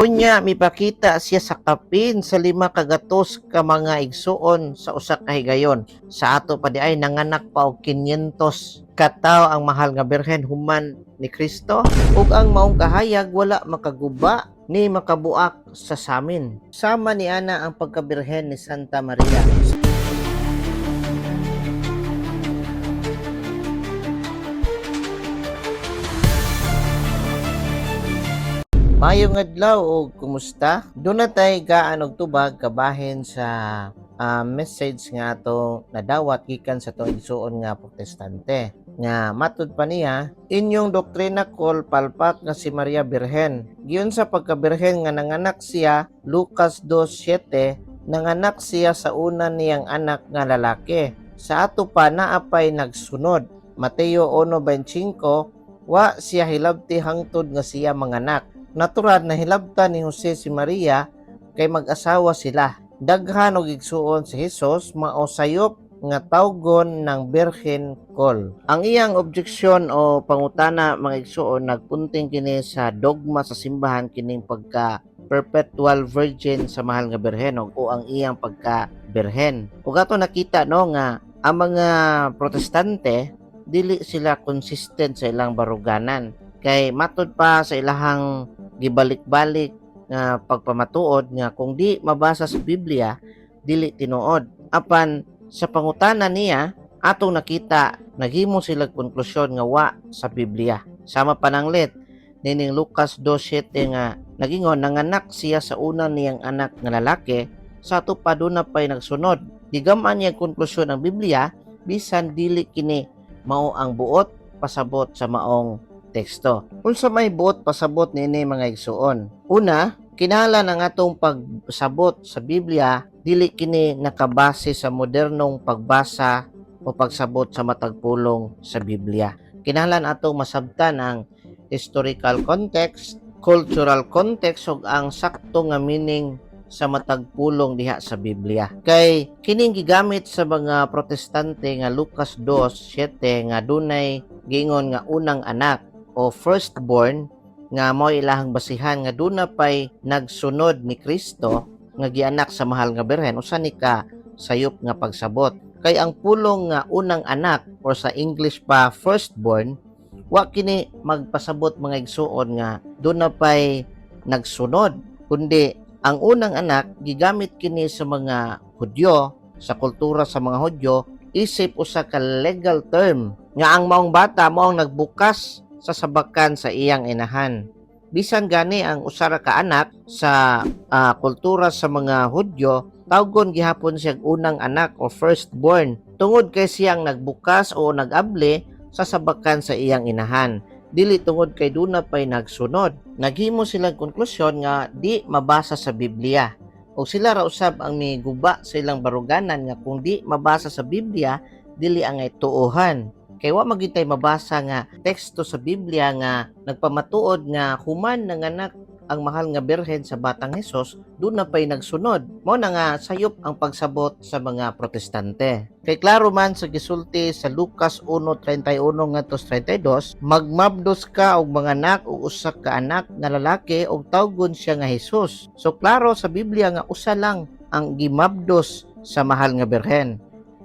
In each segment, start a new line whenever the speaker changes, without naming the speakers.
Unya mipakita siya sa kapin sa 500 ka mga igsuon sa usa ka higayon. Sa ato pa diay, nanganak pa og 500 katawo ang mahal nga Birhen human ni Kristo, ug ang maong kahayag wala makaguba ni makabuak sa samin. Sama ni ana ang pagkabirhen ni Santa Maria. Maayong adlaw og kumusta? Duna tay gaan og tubag kabahin sa message nga atong nadawat gikan sa atong igsuon nga Protestante. Nga matud pa niya, inyong doktrina kol palpak nga si Maria Birhen. Giyon sa pagkabirhen nga nanganak siya, Lucas 2:7, nanganak siya sa una niyang anak nga lalaki. Sa ato pa naapay nagsunod. Mateo 1:25, wa siya hilabti hangtod nga siya manganak. Natural na hilabtan ni Jose si Maria kay mag-asawa sila. Daghan og igsuon si Jesus, mao sayop nga tawgon ng Birhen Kol. Ang iyang objeksyon o pangutana, mga igsuon, nagpunting kini sa dogma sa simbahan, kining pagka perpetual virgin sa mahal nga Birhen o ang iyang pagka birhen. Ug ato nakita, no, nga ang mga Protestante dili sila consistent sa ilang baruganan kay matud pa sa ilahang gibalik-balik nga pagpamatuod nga kung di mabasa sa Biblia, dili tinuod. Apan sa pangutana niya, atong nakita naghimo sila konklusyon nga wa sa Biblia. Sama pananglit nining Lucas 2:7 nga nagingon nanganak siya sa una niyang anak nga lalaki, sa ato pa duna pay nagsunod. Gigam-an niya konklusyon ang Biblia bisan dili kini mao ang buot pasabot sa maong teksto. Unsa may buot pasabot niini, mga igsuon? Una, kinahanglan ang atong pagsabot sa Biblia dili kini nakabase sa modernong pagbasa o pagsabot sa matag pulong sa Biblia. Kinahanglan atong masabtan ang historical context, cultural context ug ang sakto nga meaning sa matag pulong diha sa Biblia. Kay kining gigamit sa mga Protestante nga Lucas 2:7 nga dunay giingon nga unang anak o firstborn nga mao ilahang basihan nga duna pay nagsunod ni Kristo nga gianak sa mahal nga Birhen, usa ni ka sayop nga pagsabot. Kay ang pulong nga unang anak or sa English pa firstborn, wa kini magpasabot, mga igsuon, nga duna pay nagsunod, kundi ang unang anak gigamit kini sa mga Hudyo, sa kultura sa mga Hudyo, isip usa ka legal term nga ang maong bata mao ang nagbukas sa sabakan sa iyang inahan. Bisan gani ang usa ra ka anak sa kultura sa mga Hudyo, tawgon gihapon siyang unang anak o firstborn tungod kay siyang nagbukas o nagable sa sabakan sa iyang inahan, dili tungod kay duna pay nagsunod. Naghimo silang konklusyon nga di mabasa sa Biblia. O sila ra usab ang miguba sa ilang baruganan nga kung di mabasa sa Biblia, dili ang tuohan. Kay wa magitay mabasa nga teksto sa Biblia nga nagpamatuod nga human nanganak ang mahal nga Birhen sa batang Hesus, duna pay nagsunod. Mao na nga sayop ang pagsabot sa mga Protestante. Kay klaro man sa gisulti sa Lucas 1:31 ngadto 32, magmabdos ka og manganak og usa ka anak nga lalaki ug tawgon siya nga Hesus. So klaro sa Biblia nga usa lang ang gimabdos sa mahal nga Birhen.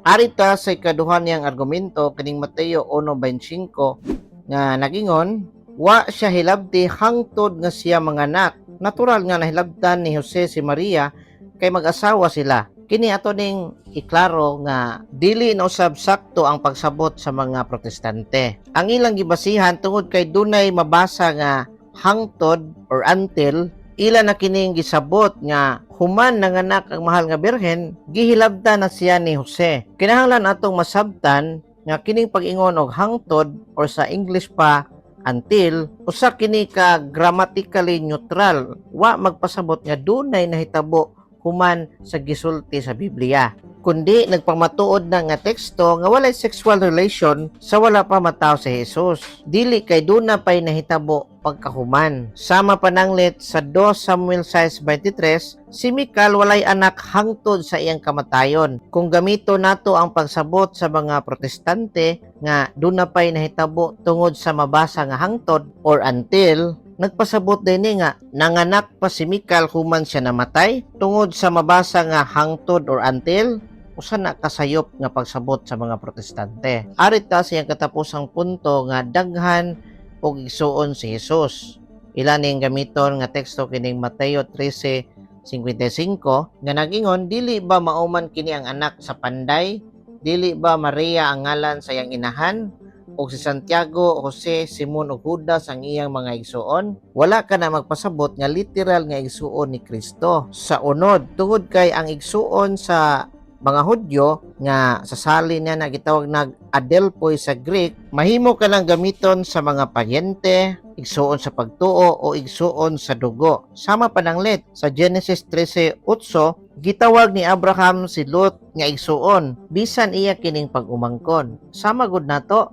Arita sa ikaduha niyang argumento, kining Mateo 1:25 nga nagingon wa siya hilabti hangtod nga siya manganak. Natural nga nahilabtan ni Jose si Maria kay mag-asawa sila. Kini ato ning iklaro nga dili na usab sakto ang pagsabot sa mga Protestante. Ang ilang gibasihan, tungod kay dunay mabasa nga hangtod or until, ila na kining gisabot nga human nanganak ang mahal nga Birhen, gihilabtan na siya ni Jose. Kinahanglan atong masabtan nga kining pag-ingon og hangtod or sa English pa until, usa kini ka grammatically neutral, wa magpasabot nga dunay nahitabo human sa gisulti sa Biblia, kundi nagpamatuod na nga teksto nga walay sexual relation sa wala pa matawo si Jesus, dili kay duna pay nahitabo pagkahuman. Sama pananglit sa 2 Samuel 6:23, si Mical walay anak hangtod sa iyang kamatayon. Kung gamito nato ang pagsabot sa mga Protestante nga duna pay nahitabo tungod sa mabasa nga hangtod or until, Nagpasabot din ni nga nanganak pa si Mical human siya namatay tungod sa mabasa nga "hangtod" or "until". Usa na kasayop nga pagsabot sa mga Protestante. Ari ta sa iyang katapusang punto nga daghan og igsuon si Jesus. Ila ning gamiton nga teksto kining Mateo 13:55 nga nagingon, "Dili ba mauman kini ang anak sa panday? Dili ba Maria ang ngalan sa iyang inahan? Ug si Santiago, Jose, Simon ug Judas ang iyang mga igsuon?" Wala ka na magpasabot nga literal nga igsuon ni Kristo sa unod tungod kay ang igsuon sa mga Hudyo nga sa sali niya na gitawag nag adelphoi sa Greek, mahimo ka lang gamiton sa mga paryente, igsuon sa pagtuo o igsuon sa dugo. Sama pananglit sa Genesis 13:8, gitawag ni Abraham si Lot nga igsuon bisan iya kining pag-umangkon. Sama gud nato,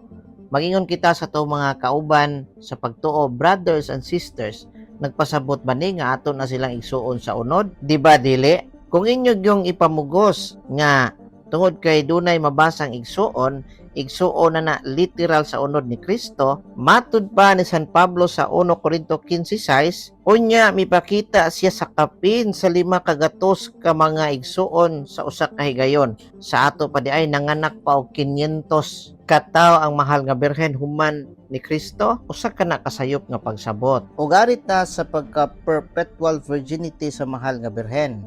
magingon kita sa atong mga kauban sa pagtuo, brothers and sisters, nagpasabot ba ni nga ato na silang igsuon sa unod? Di ba dili? Kung inyo yung ipamugos nga tungod kay dunay mabasang igsuon, igsuon na na literal sa unod ni Kristo, matud pa ni San Pablo sa 1 Corinto 15:6, unya mipakita siya sa kapin sa 500 ka mga igsuon sa usa ka higayon. Sa ato pa di ay nanganak pa og 500 katawo ang mahal nga Birhen human ni Kristo, usa ka na kasayop nga pagsabot. Ug ari ta sa pagka perpetual virginity sa mahal nga Birhen.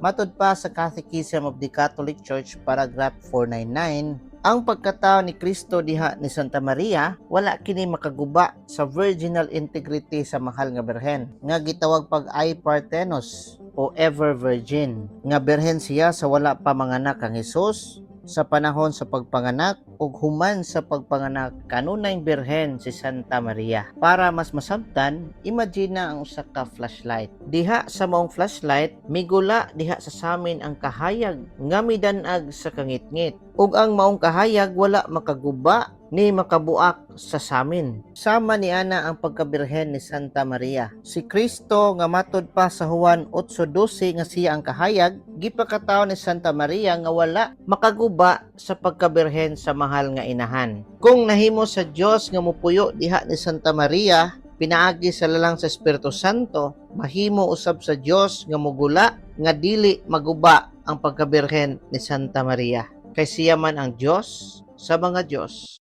Matod pa sa Catechism of the Catholic Church, paragraph 499, ang pagkatao ni Kristo diha ni Santa Maria wala kini makaguba sa virginal integrity sa mahal nga Birhen nga gitawag pag Aeiparthenos o ever virgin, nga birhen siya sa wala pa manganak ang Hesus, sa panahon sa pagpanganak ug human sa pagpanganak. Kanunay birhen si Santa Maria. Para mas masabtan, imagine na ang usa ka flashlight. Diha sa maong flashlight, migula diha sa samin ang kahayag nga midan-ag sa kangitngit. Ug ang maong kahayag wala makaguba ni makabuak sa samin. Sama ni ana ang pagkabirhen ni Santa Maria. Si Kristo nga matod pa sa Juan 8:12 nga siya ang kahayag, gipakatawo ni Santa Maria nga wala makaguba sa pagkabirhen sa mahal nga inahan. Kung nahimo sa Dios nga mupuyo diha ni Santa Maria pinaagi sa lalang sa Espiritu Santo, mahimo usab sa Dios nga mugula nga dili maguba ang pagkabirhen ni Santa Maria. Kay siya man ang Dios sa mga Dios.